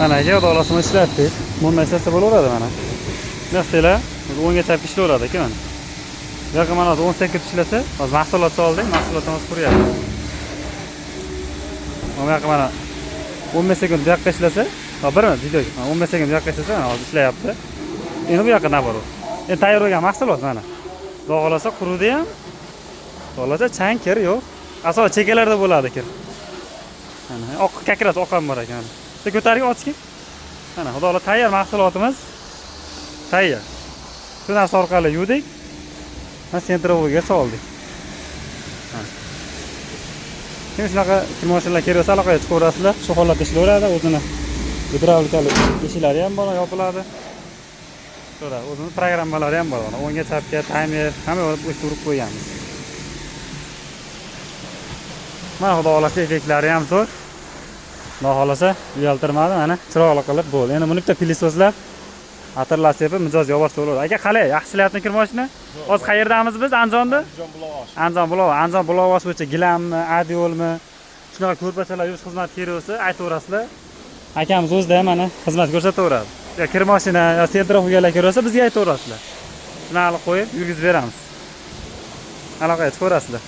Mana aka, xudo xohlasa ishlatdik. Bundan ishlasa bo'laveradi mana. Bilasizlar, o'ngga chapga ishlayveradi aka mana. Bu yoqqa mana hozir 10 sekund ishlasa, hozir mahsulot soldik, mahsulotimiz quryapti. Mana bu yoqqa mana 15 sekund bu yoqqa ishlasa, ha, bir minut video. 15 sekund bu yoqqa ishlasa, mana hozir ishlayapti. Endi bu yoqqa наоборот. Endi tayyor bo'lgan mahsulot mana. Xudo xohlasa quridi ham. Xudo xohlasa chang kir yo'q. Asosan chekkalarda bo'ladi kir. Mana oq, как раз oq ham bor ekan. Bitta ko'targin, ochgin. Mana, xudo xohlasa, tayyor mahsulotimiz tayyor. Shu narsa orqali yuvdik. Mana, центровой ga soldik. Mana. Kim shunaqa mashinalar kerak bo'lsa, aloqaga chiqaverasizlar. Shu holatda ishlayveradi, o'zini gidravlikali eshiklari ham bor, yopiladi. Ishlayveradi. O'zini programmalari ham bor. Mana, o'ngga chapga taymer, hamma o'sha urib qo'yganmiz. Mana, xudo xohlasa, effektlari ham zo'r. Xudo xohlasa, uyaltirmadi, mana, chiroyli qilib bo'ldi. Endi buni bitta пылесос lab, atirlar sepib, mijozga olib borsa bo'ladi. Aka, qalay, yaxshi ishlayaptimi kir mashina? Hozir qayerdamiz biz? Andijonda? Andijon Buloqosh. Andijon Buloq, Andijon Buloqbosh bo'yicha gilammi, одеял mi, shunaqa ko'rpachalar yuvish xizmati kerak bo'lsa, aytaverasizlar. Akamiz o'zida ham mana xizmat ko'rsataveradi. Yo kir mashina, yo центрофуга lar kerak bo'lsa, bizga aytaverasizlar. Shunaqa qilib qo'yib yurgizib beramiz. Aloqaga chiqaverasizlar.